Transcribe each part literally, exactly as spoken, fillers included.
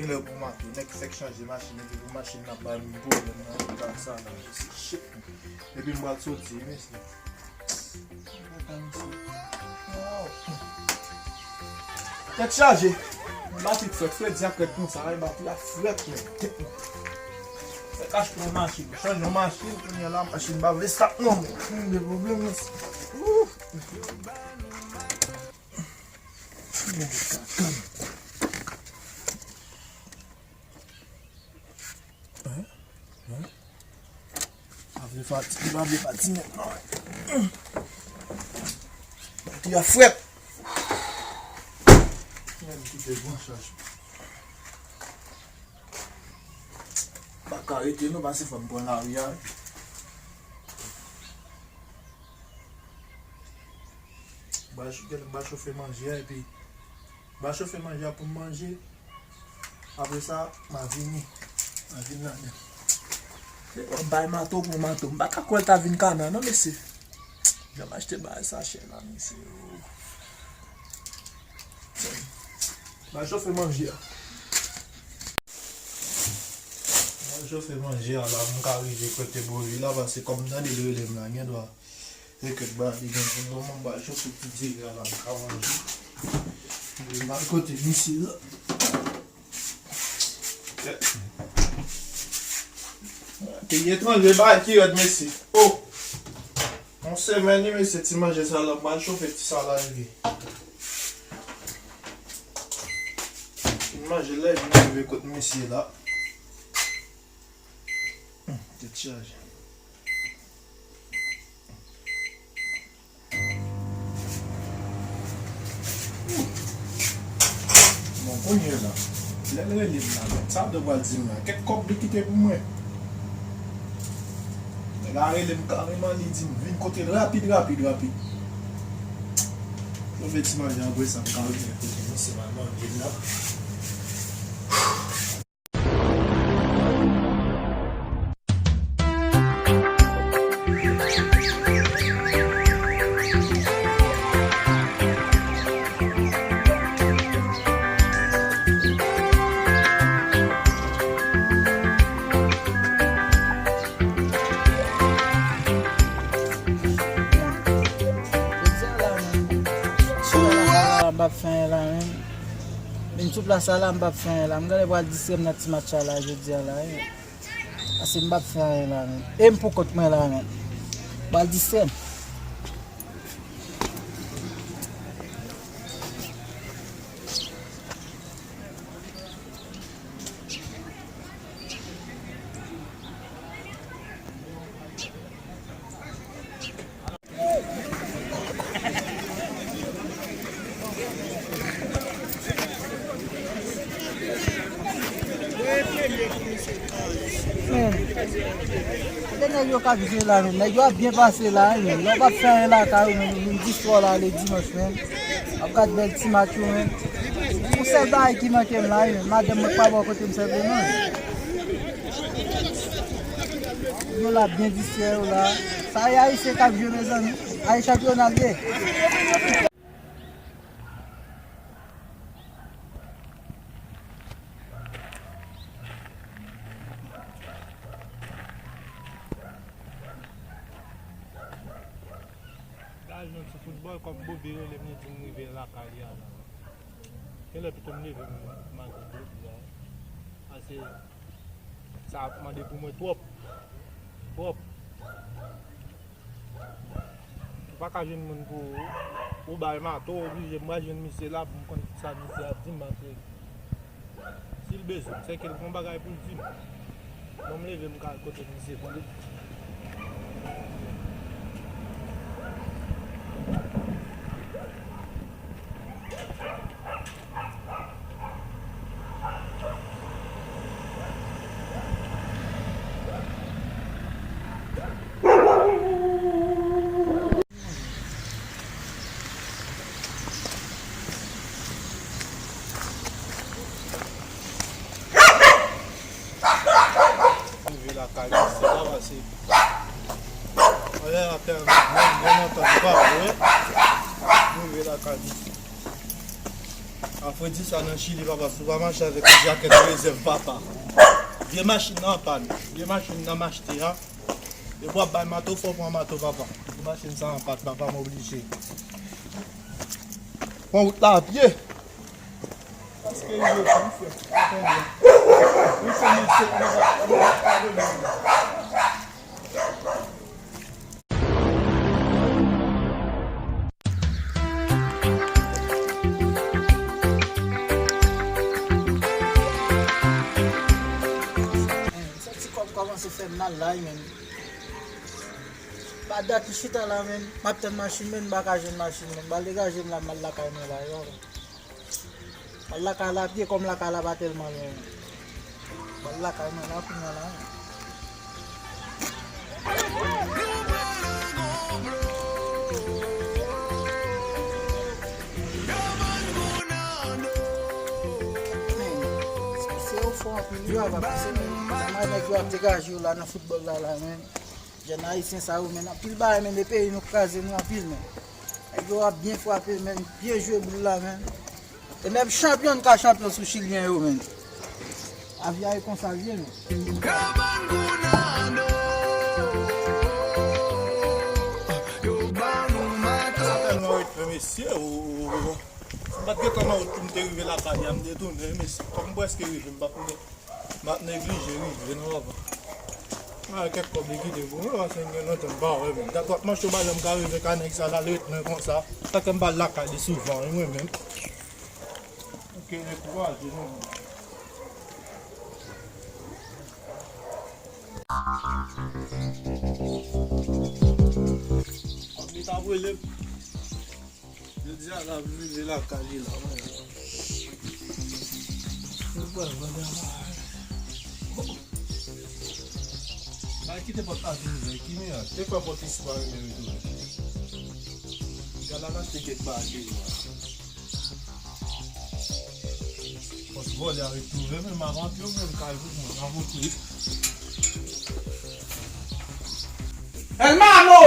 Lè pou mato, nèg fèk chanje machin, epi pou machin nan ba m pwoblèm nan, kaka sa la, se shit. Epi m pral soti, wi, mesye. Kaka, mesye. Oh. Tèt chaje. Batri frèt, frèt, di ak frèt konsa, wi, batri a frèt, men. Fèk achte yon machin, chanje yon machin, kounye a la, machin pa vle start non, men. Hmm, de pwoblèm, mesye. Ouh. Hein? Hein? Pa vle fati-, pa vle fati nèt non. Batri a frèt. Menm kite bon chaj. Pa ka rete non, paske fò m pran lari a. Ba, ba chofe manje a, epi ba chofe manje a pou m manje. Apre sa, m a vini. M a vin ladan. Se yon bay mato pou mato. M pa ka kwè l ta vin kana non, mesye. Jan m achte bagay sa chè la, mesye. Ba chofe manje a. Ba chofe manje a la, m ka rive kote Bovi la, paske kòm m tande l rele m la, gen dwa. Se kèk bagay li gen pou mwen, m ba chofe ti diri a la, m ka manje. M al kote misye la. Peyi etranje, bagay ki rèd, mesye. Oh! Yon semèn, wi, mesye, ti manje sa la, m al chofe ti sa la, epi. Fin manje la, epi m rive kot misye la. Hmm, tèt chaje. Bon, kounye a la, lè l rele m la, sa l pral di m la, kèk kòb li kite pou mwen. Nèg la rele m kareman, li di m vin kote l rapid, rapid, rapid. Mwen fè ti manje apre sa, m ka retounen kote misye m al manje la. M p ap fè anyen la menm. Menm sou plas sa la, m p ap fè anyen la. M genlè pral distrè m nan ti match sa la jodi a la, wi. Paske m p ap fè anyen la menm. E m pou kont mwen la menm. Pral distrè m. Men, kote nèg yo k ap jwe la menm? Nèg yo ap byen pase la, wi, men lè w p ap fè anyen lakay ou, men, vin dis fwa w la, ale dimanch, men. W ap gad bèl ti match yo, men. Yon sèl bagay ki manke m la, wi, men. Madanm mwen k pa bò kote m sèvi non. Yo la byen distrè yo la. Sa e Ayisyen k ap jwe, mezanmi. Ay, chanpyona l ye. Gade yon ti foutbòl, kòm Bobi rele m, li di m rive lakay li a la. Genlè pito m leve m, m al kote Bobi a. Paske sa ap mande pou mwen twòp. Twòp. Ou pa ka jwenn moun pou ou bay mato, oblije m pral jwenn misye la pou m konn sa misye ap di m, paske si l bezwen m, sèke l gon bagay pou l di m. Bon, m leve m ka al kote misye pou li. Rive lakay misye la, pase anlè lapè an, menm, menm antann pa vre. Rive lakay misye. A fredi sa nan Chili, papa, si w pa mache avèk yon jakèt rezèv, papa. Vye machin nan anpàn. Vye machin nan m achte a. Depi w ap bay mato, fò w pran mato, papa. Machin sa anpàn, papa, m oblije pran wout la a pye. Paske rive pou m fè. Ou konnen. Ou konnen se Sa ti kòb kòmanse fè m mal la wi, men. Pa dat m chita la, men. M ap tann machin, men m pa ka jwenn machin, men. M pral degaje m la, m al lakay mwen la, yo. M al lakay la pye, kòm lakay la pa tèlman lwen. M al lakay mwen la, kounye a la. Men, se yo fò anpil, yo ava pase, men. Sa mwen nèg yo ap degaje yo la nan foutbòl la, la, men. Jèn ayisyen sa yo, men, anpil bagay, men, de peyi nou kraze nou anpil, men. Nèg yo ap byen frape, men, byen jwe boul la, men. E menm chanpyon n ka chanpyon sou chilyen yo, men. Lavi a e konsa l ye, men. Sa tèlman ret, men mesye, o, o, o, o. Si m pa t gentan nan wout pou m te rive lakay a, m te tounen, mesye. Kòm m prèske rive, m p ap, m ap neglije rive, non, papa. A, kèk kòb li kite pou mwen, paske m gen lontan m pa wè, men. Dat w ap mache, w pa janm ka rive ka nèg sa la, l ret men konsa. Sa fè m pa al lakay li souvan, wi, mwen menm. Ok, dekouraje non. Kòm li t ap rele m. Jodi a la, m rive lakay li la, mwen. Mwen pral vande a la. Bay kite pòt la vin ouvè, ki mirak? Te kwè pòt isi pa renmen retounen. Gad la, m achte kèk bagay la. Pòt vòlè a retounen, men m ap antre, mwen, kay pou mwen, m ap antre. Elmano!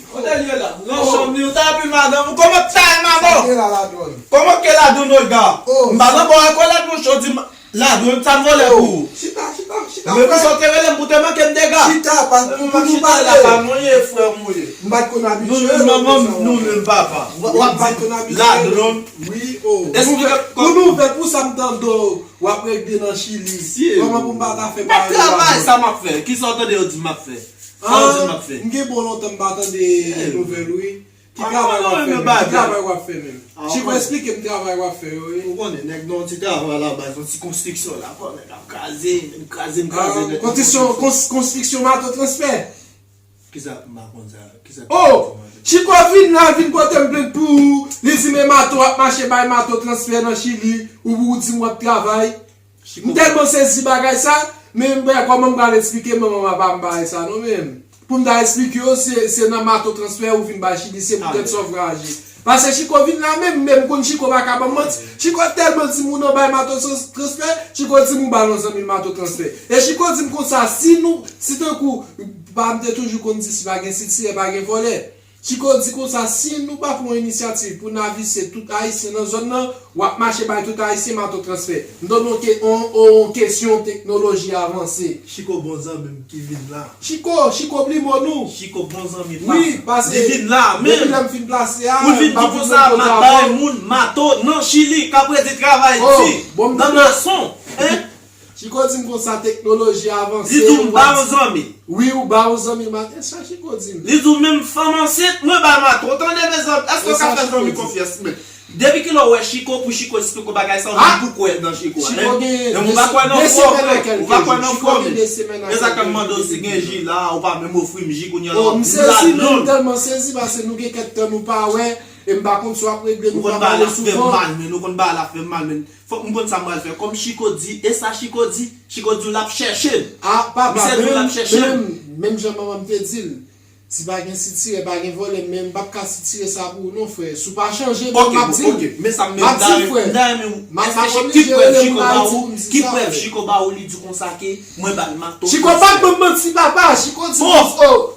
Kote l ye la? Nan chanm li, ou ta pi madanm ou. Kòman k ta ye, madanm? Sa k gen la, ladwòn? Kòman k ye, ladwòn, Olga? Oh, m pa nan bò ak ou, ladwòn, chodi ma-, ladwòn, sa m vòlè pou ou? Chita, chita, chita, frè. Men pou sa w te rele m pou te manke m dega. Chita, pa, pou, pou nou pale. Chita la, pa mwen ye, frè m ou ye. M pa t konn abitye. Nou menm, manman m, nou menm, papa. W ap, w ap pa t konn abitye. Ladwòn. Wi, oh. Esplike pou nou fè, pou sa m tande w, w ap regle nan Chili. Kòman pou m pa ta fè bagay yo? M ap travay, sa m ap fè? Kisa w tande yo di m ap fè? Sa w di m ap fè? M gen bon lontan m pa tande nouvèl ou, wi. Ki travay w ap fè menm? Ki travay w ap fè menm? Chiko, esplike m travay w ap fè yo, wi. Ou konnen, nèg nan yon ti travay la baz, yon ti konstriksyon la, fò nèg ap kraze, m kraze, m kraze nèt. Konstriksyon, kons-, konstriksyon mato transfè. Kisa, m pa konn sa, kisa. Oh! Chiko vin la, vin pote m plent pou ou. Li di men mato ap mache bay mato transfè nan Chili. Ou, ou di m w ap travay. M tèlman sezi bagay sa, men m pa kòman m pral eksplike manman m apa m bagay sa non, men pou m ta eksplike yo, se, se nan mato transfè ou vin bay Chili, se poutèt sa w vle aji. Paske Chiko vin la menm, men m konn Chiko pa ka ban m manti. Chiko tèlman di m ou nan bay mato trans-, transfè, Chiko di m ou ba yon zanmi l mato transfè. E Chiko di m konsa, si nou, si tankou, pa m te toujou konn di si pa gen sitirè, pa gen vòlè. Chiko di konsa, si nou pa pran yon inisyativ pou n avise tout Ayisyen nan zòn nan, w ap mache bay tout Ayisyen mato transfè. M donn w ke-, on, on kesyon teknoloji avanse. Chiko bon zanmi m ki vin la. Chiko, Chiko pli mo nou. Chiko bon zanmi pa. Wi, pase li vin la menm. Depi lè m fin plase a, ou vin di konsa, m ap bay moun mato nan Chili, k ap redi travay di, nan mason, en? Chiko di m konsa teknoloji avanse. Li di m ba yon zanmi. Wi, ou ba yon zanmi mato. E sa Chiko di m. Li di w menm fanm ansent, mwen ba mato. Tande, mezanmi, èske w ka fè zanmi konfyans, men? Depi kilè w wè Chiko, pou Chiko esplike w bagay sa, ou menm pou kwè nan Chiko a, en? Men ou pa kwè nan fò, ou pa kwè nan fò, men. E sa k fè m mande w si gen ji la, ou pa menm ofri m ji kounye a la, w ap di m ladonn. M tèlman sezi paske nou gen kèk tan nou pa wè, e m pa konn si w ap regle, nou pa pale souvan. Ou konn bagay la fè m mal, men, ou konn bagay la fè m mal, men. Fòk m konn sa m pral fè. Kòm Chiko di, e sa Chiko di, Chiko di w l ap chèche m. Ah, papa, misye di w l ap chèche m. Menm, menm jan manman m te di l, si pa gen sitirè, pa gen vòlè, men m p ap ka sitire sa pou ou non, frè. Si w pa chanje, men m ap di l. Ok, men sa m, m ap di l, frè. M ap di l, frè. M ap, m ap oblije rele moun Ayiti pou m di sa, frè. Ki prèv Chiko ba ou, li di konsa ke mwen ba l mato? Chiko pa t ban m manti, papa. Chiko di m, oh,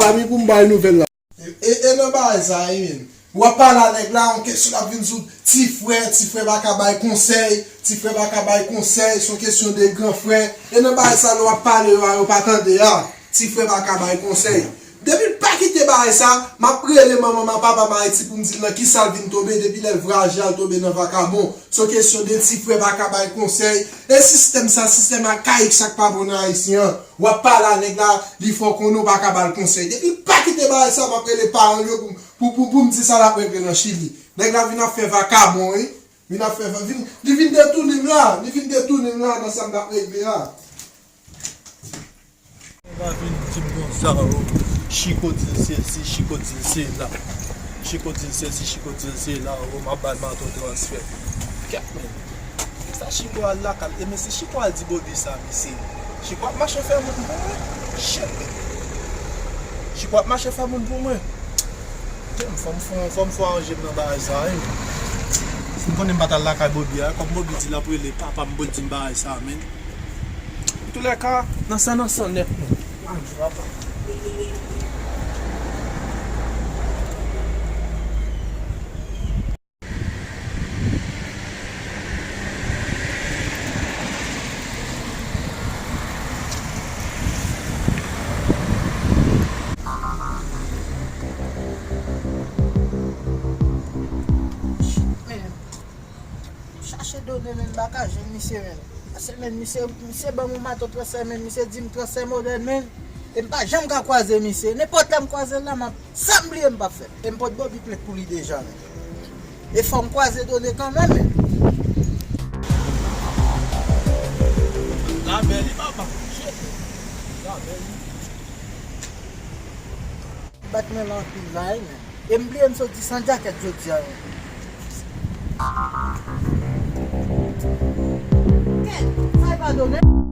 ba m pou m bay nouvèl la. E, e, e nan bagay sa, wi, menm. W ap pale a nèg la, yon kesyon l ap vin sou ti frè, ti frè pa ka bay konsèy, ti frè pa ka bay konsèy, se yon kesyon de gran frè. E nan bagay sa, lè w ap pale yo a, yo pa tande a, ti frè pa ka bay konsèy. Depi l pa kite bagay sa, m ap rele manman m ak papa m Ayiti pou m di l nan kisa l vin tonbe, depi lè l vwayaje al tonbe nan vakabon. Se yon kesyon de ti frè pa ka bay konsèy. E sistèm sa, sistèm akayik sa k pa bon nan Ayisyen an. W ap pale a nèg la, li fè w konnen w pa ka ba l konsèy. Depi l pa kite bagay sa, m ap rele paran l yo pou, pou, pou, pou m di sa l ap regle nan Chili. Nèg la vin ap fè vakabon, wi. Vin ap fè va-, vin, li vin detounen m la, li vin detounen m la nan sa m t ap regle a. Nèg la vin di m konsa, o, Chiko di l sezi, Chiko di l sela. Chiko di l sezi, Chiko di l sela, o, m ap ba l maton transfè. Kèt, men. Sa Chiko al lakay, e men si Chiko al di Bobby sa, mesye. Chiko ap mache fè moun pou mwen. Shit. Chiko ap mache fè moun pou mwen. Damn, fò m, fò m, fò m fò anje m nan bagay sa, wi. Si m konnen m pa t al lakay Bobby a, kòm Bobby di l ap rele papa m pou l di m bagay sa, men. Antoulèka, nan san, nan san nèt, men. Ann, papa. Men, m chache done, men m pa ka jwenn misye, men. Pase, men, misye, misye ban m yon mato transfè, men misye di m transfè modèn, men. E m pa janm ka kwaze misye. Nenpòt lè m kwaze l la, m ap, sa m bliye m p ap fè. E m pot Bobby plent pou li deja, men. E fò m kwaze done kanmenm, men. Labèl li papa. Shit. Labèl li. Bat mwen la anpil la, wi, men. E m bliye m soti san djakèt jodi a, men. Kèt, sa e pa done.